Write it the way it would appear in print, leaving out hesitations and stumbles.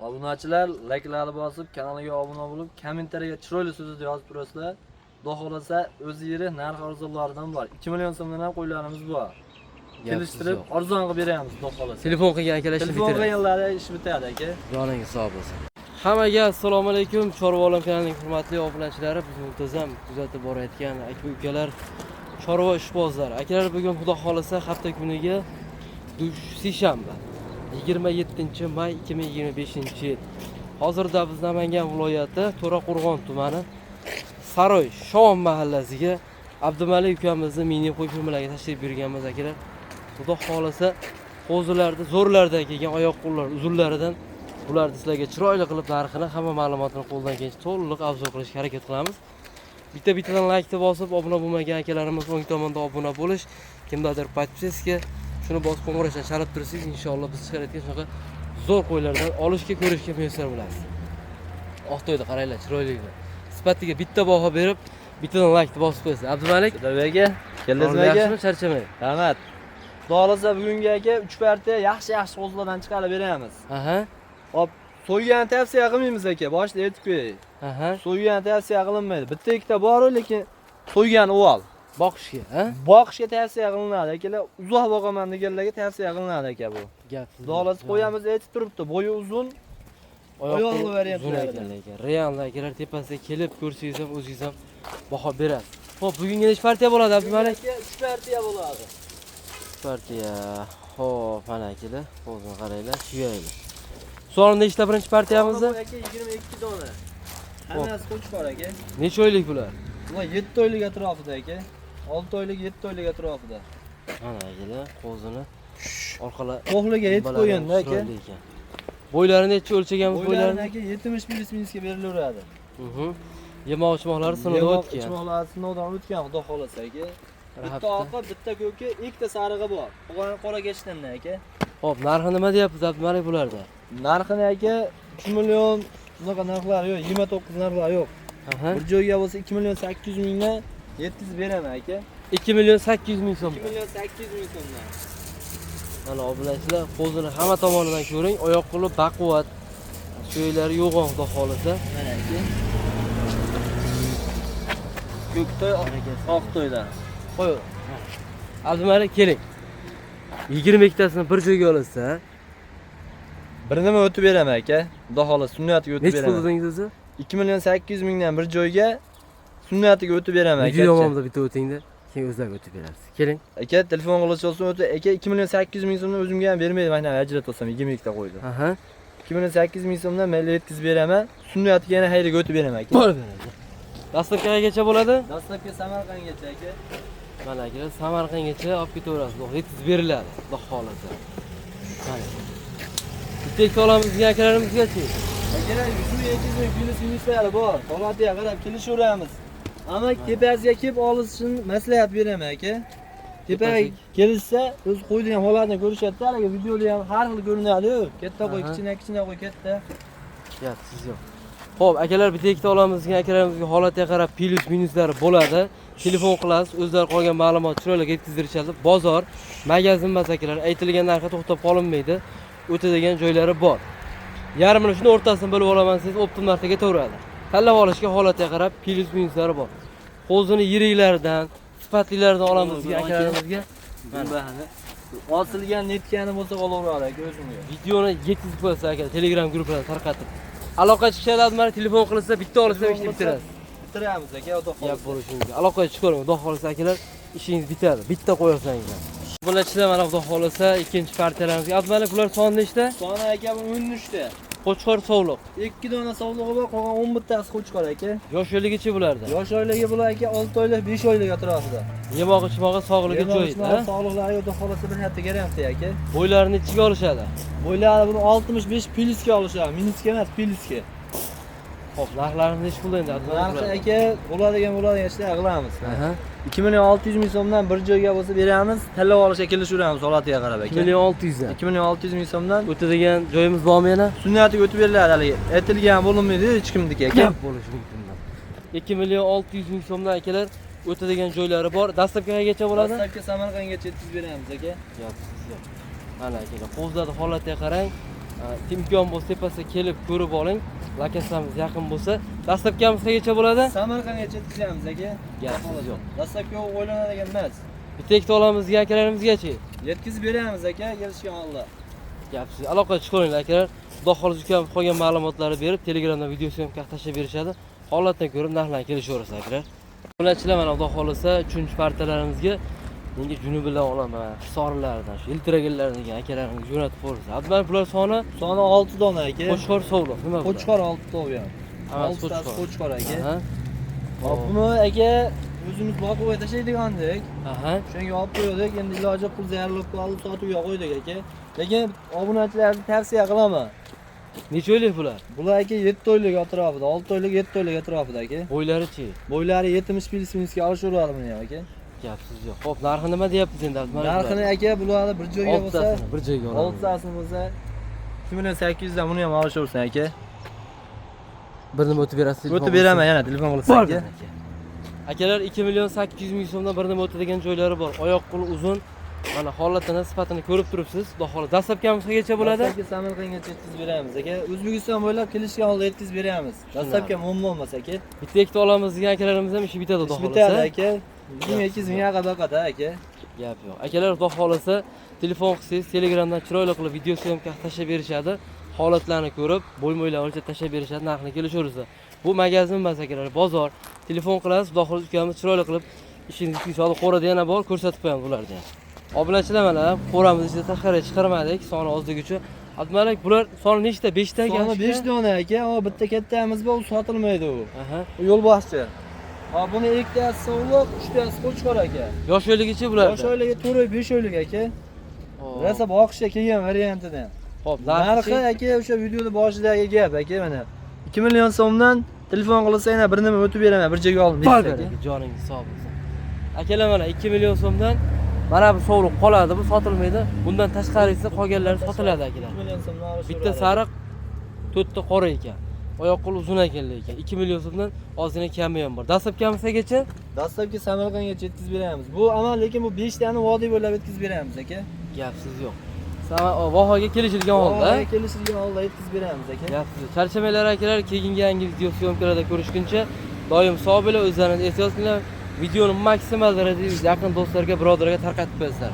Obunachilar layklarni bosib, kanaliga obuna bo'lib, kommentariyaga chiroyli so'zni yozib turasizlar. Xudo xohlasa o'zi yeri narx arzonlaridan bor. 2 million so'mdan ham qo'ylarimiz bor. Kelishtirib arzon qilib beramiz, xudo xohlasa. Telefon qilgan akalar ishni Telefon bitiradi. qilganlari ish bitadi aka. Joningiz sog' bo'lsin. Hammaga assalomu alaykum. Chorva olam kanalining hurmatli obunachilari, biz muntazam kuzatib borayotgan aka ukalar, chorva ishbozlari. Akalar, bugun xudo xolasa hafta kuniga seshanba 27 may 2025 yil. Hozirda biz Namangan viloyati To'raqo'rg'on tumani Saroy Shom mahallasiga Abdumalik ukamizni mini qo'y fermalariga tashrif buyurganmiz akalar. Xudo xolasa qo'zilarni zo'rlardan kelgan oyoq qo'llar uzunlaridan bularni sizlarga chiroyli qilib narxini, hamma ma'lumotini qo'ldan kelgancha to'liq обзор qilishga harakat qilamiz. Bitta bittadan laykni bosib, obuna bo'lmagan akalarimiz o'ng tomonda obuna bo'lish, kimdadir подписка, shuni bosib qo'ng'iroqchani chalib tursangiz, inshaalloh biz chiqarayotgan shunaqa zo'r qo'ylardan olishga, ko'rishga muyassar bo'lasiz. Oqto'yda qaranglar, chiroyli. Sifatiga bitta baho berib, bittadan laykni bosib qo'yasiz. Abdumalik, Xudoy aka, keldingizmi aka? Yaxshimi, charchamang. Rahmat. Xudo xohlasa bugungi aka 3 partiya yaxshi-yaxshi qo'zilardan chiqarib beramiz. Hop, so'ygan tavsiya qilmaymiz aka, boshida aytib qo'yay. So'ygan tavsiya qilinmaydi. Bitta ikkita bor, lekin so'ygan uvol. Boqishga, ha? Boqishga tavsiya qilinadi akalar, uzoq boqaman deganlarga tavsiya qilinadi aka bu. Gap. Xudo xohlasa qo'yamiz aytib turibdi, bo'yi uzun, Oyoq oyoqli uzun variantlarida. Ekan lekin. Real akalar, tepasiga kelib ko'rsangiz ham, o'zingiz ham baho berasiz. Xo'p, bugungi necha partiya bo'ladi, Abdumalik? Aka 3 partiya bo'ladi. Partiya. Xo'p, mana akalar, qo'zini qaranglar, suyayli. Soni nechta birinchi partiyamizda? Bu aka 22 dona. Hammasi qo'chqor aka. Necha oylik bular? Bular 7 oylik atrofida aka. 6 oylik, 7 oylik atrofida. Mana akalar, qo'zini orqala To'qliga yetib qo'yganda aka. Chiroyli ekan. Bo'ylari necha o'lchaganmiz Bo'ylarini bo'ylarini? Aka 70 плюс минус ga berilaveradi. Yemoq ichmoqlari sinovdan Yemoq o'tgan. Ichmoqlari sinovdan o'tgan, xudo xohlasa aka. Bitta Hafta. Oqi, bitta ko'ki, ikkita sarig'i bor. Qolgani qora kechdan aka. Xo'p, narxi nima deyapmiz, Abdumalik, bularda? Narxini aka 3 million unaqa narxlar yo'q, 29 narxlar yo'q. Bir joyga bo'lsa 2 million 800 mingdan yetkazib beraman aka. 2 million 800 ming so'm. 2 million 800 ming so'mdan. Mana obunachilar, qo'zini hamma tomonidan ko'ring, oyoq qo'li baquvvat. Suyaklari yo'g'on, xudo xolasa. Mana aka. Ko'ktoy, oq to'ydan. Qo'y. Abdumalik, keling. 22 tasini bir joyga olasiz, Bir nima o'tib beraman aka. Xudo xohlasa sunnatiga o'tib Necha pul beraman. dedingiz o'zi? 2 million 800 mingdan bir joyga sunnatiga o'tib beraman aka. Video davomida bitta o'tingda, keyin o'zlari o'tib berasiz. Keling. Aka telefon qilish olsin o'tib aka 2 million 800 ming so'mdan o'zimga ham bermaydi, mana ajratib olsam 22 ta qo'ydi. 2 million 800 ming so'mdan mayli yetkazib beraman. Sunnatiga yana xayriga o'tib beraman aka. Borib beradi. Dastlabki qayergacha bo'ladi? Dastlabki Samarqandgacha aka. Mana akalar, Samarqandgacha olib ketaverasiz. Yetkazib beriladi, xudo xolasa. Mana. Bitta ikkita olamiz degan akalarimizgachi? Akalar 100 ming, 200 ming плюс minuslari bor. Holatiga qarab kelishaveramiz. Ammo tepasiga kelib olishini maslahat beraman aka. Tepaga kelishsa, o'zi qo'ydigan holatini ko'rishadi-da, haligi videoda ham har xil ko'rinadi-yu. Katta qo'y, kichkina kichkina qo'y, katta. Gapsiz yo'q. Xo'p, akalar, bitta ikkita olamiz degan akalarimizga holatiga qarab плюс minuslari bo'ladi. Telefon qilasiz, o'zlari qolgan ma'lumot chiroyli yetkazib berishadi. Bozor, magazin emas akalar, aytilgan narxga to'xtab qolinmaydi. O'tadigan joylari bor. Yarmini shuni o'rtasini bo'lib olaman desangiz, оптом narxda ketaveradi. Tanlab olishga holatiga qarab плюс minuslari bor. Qo'zini yiriklaridan, sifatlilaridan olamiz degan akalarimizga Mana osilgan netgani bo'lsa olaveradi aka o'zimga. Videoni yetkazib qo'yasiz aka, Telegram guruhlarida tarqatib. Aloqa chiqishadi, mana telefon qilsa, bitta olsa ishni bitirasiz. Bitiramiz aka, xudo Gap xohlasa. Bo'lishi mumkin. Aloqaga chiqavering, xudo xohlasa akalar, ishingiz bitadi. Bitta qo'yasanglar. Bular ichida mana xudo xohlasa ikkinchi partiyalarimizga. Abdumalik, bular soni nechta? Soni aka bu 13 ta. Qo'chqor, sovliq. 2 dona sovlig'i bor, qolgan 11 tasi qo'chqor aka. Yosh oyligichi bularda? Yosh oyligi bular aka 6 oylik, 5 oylik atrofida. Yemoq ichmog'i sog'ligi Yemoq joyida. ichmog'i, sog'liqlari xudo xohlasa bir hafta garantiya aka. Bo'ylarini nechiga olishadi? Bo'ylari buni 65 плюс ga olishadi, minusga emas, плюс ga. Xo'p, narxlarini nechi pul endi? Narxi aka bo'ladigan bo'ladigan ishlar qilamiz. 2 million 600 ming so'mdan bir joyga bo'lsa beramiz, tanlab olishga kelishaveramiz holatiga qarab 2 aka. Million 600 dan. 2 million 600 ming so'mdan O'tadigan joyimiz bormi yana? Sunnatiga o'tib beriladi haligi. Aytilgan bo'linmaydi hech kimniki aka. Gap bo'lishi mumkin. 2 million 600 ming so'mdan akalar, o'tadigan joylari bor. Dastlabki qayergacha bo'ladi? Dastlabki Samarqandgacha yetkazib beramiz aka. Gapsiz yo'q. Mana akalar, qo'zlarni holatiga qarang. Imkon bo'lsa tepasiga kelib ko'rib oling. Lokatsiyamiz yaqin bo'lsa, dastlabkimiz qayergacha bo'ladi? Samarqandga yetkazamiz aka. Gapsiz yo'q. Dastlabki o'ylanadigan emas. Bitta ikkita olamizga akalarimizgachi. Yetkazib beramiz aka, kelishgan holda. Gapsiz. Aloqaga chiqaveringlar akalar. Xudo xohlasa ukam qolgan ma'lumotlarni berib, Telegramda video syomka tashlab berishadi. Holatdan ko'rib narxlarni kelishaverasiz akalar. Obunachilar mana xudo xohlasa 3-partiyalarimizga menga junubilar olaman, Hisorilardan, shu Yiltiraganlardan degan akalarimiz jo'natib qo'yamiz. Abduman bular soni Soni 6 dona aka. Qo'chqor sovliq nima bu? Qo'chqor 6 ta ham. Hammasi Oltitasi qo'chqor. Qo'chqor aka. Aha. Hop, buni aka o'zimiz boqib tashlaydigandik. Aha. Shunga olib qo'ydik. Endi iloji pul zayarlab qolib sotuvga qo'ydik aka. Lekin obunachilarga tavsiya qilaman. Necha oylik bular? Bular aka 7 oylik atrofida, 6 oylik, 7 oylik atrofida aka. Bo'ylarichi? Bo'ylari 70 plyus minusga olishaveradi buni ham aka. Gapsiz yo'q. Xo'p, narxi nima deyapmiz endi Abduman? Narxini aka bularni bir joyga bo'lsa, oltitasini bir joyga olamiz. oltitasini bo'lsa 2 million 800 dan buni ham olishaversin aka. Bir nima o'tib berasiz? O'tib beraman yana telefon qilsa Bor aka. aka. Akalar 2 million 800 ming so'mdan bir nima o'tadigan joylari bor. Oyoq qo'li uzun. Mana holatini, sifatini ko'rib turibsiz. Xudo xohlasa dastlabkimiz qayergacha bo'ladi? Dastlabki Samarqandgacha yetkazib beramiz aka. O'zbekiston bo'ylab kelishgan holda yetkazib beramiz. Dastlabki muammo emas aka. Bitta ikkita olamiz degan akalarimiz ham ishi bitadi xudo Ish bitadi xohlasa. aka. 1000-200 ming aqada aka. Gap yo'q. Akalar xudo xohlasa telefon qilsangiz Telegramdan chiroyli qilib video syomka tashlab berishadi. Holatlarni ko'rib, bo'y-mo'ylarni o'lchab tashlab berishadi, narxini kelishaverasiz. Bu magazin emas akalar, bozor. Telefon qilasiz, xudo xohlasa ukamiz chiroyli qilib ishingizni qilsa, qo'rada yana bor, ko'rsatib qo'yamiz ularni ham. Obunachilar mana qo'ramiz ichida tashqariga chiqarmadik, soni ozligi uchun. Abdumalik bular soni nechta? 5 ta Soni 5 dona aka, o bitta kattamiz bor, u sotilmaydi u. Aha. U yo'lboshchi. Ha, buni ikkitasi sovliq, uchtasi qo'chqor aka. Yosh oyligichi bular. Yosh oyligi 4 oy, 5 oylik aka. Rosa boqishga kelgan variantidan. Xo'p, Narxi aka o'sha videoni boshidagi gap aka mana. 2 million so'mdan telefon qilsa yana bir nima o'tib beraman, bir joyga olib Bor aka. Joningiz sog' bo'lsin. Akalar mana 2 million so'mdan mana bu sovliq qoladi, bu sotilmaydi. Bundan tashqarisi qolganlari sotiladi akalar. 2 million so'mdan olish. Bitta sariq, to'rtta qora ekan. Oyoq qo'li uzun ekan lekin 2 million so'mdan ozgina kami ham bor. Dastlabki Dastlabki Samarqandgacha yetkazib beramiz. Bu amal lekin bu 5 tani vodiy bo'ylab yetkazib beramiz aka. Gapsiz yo'q. Vohaga kelishilgan holda. Vohaga kelishilgan holda yetkazib beramiz aka. Gapsiz yo'q. Charchamanglar akalar, keyingi yangi video syomkalarda ko'rishguncha doim sog' bo'linglar, o'zlaringizni ehtiyot qilinglar. Videoni maksimal darajada yaqin do'stlarga, birodarlarga tarqatib qo'yasizlar.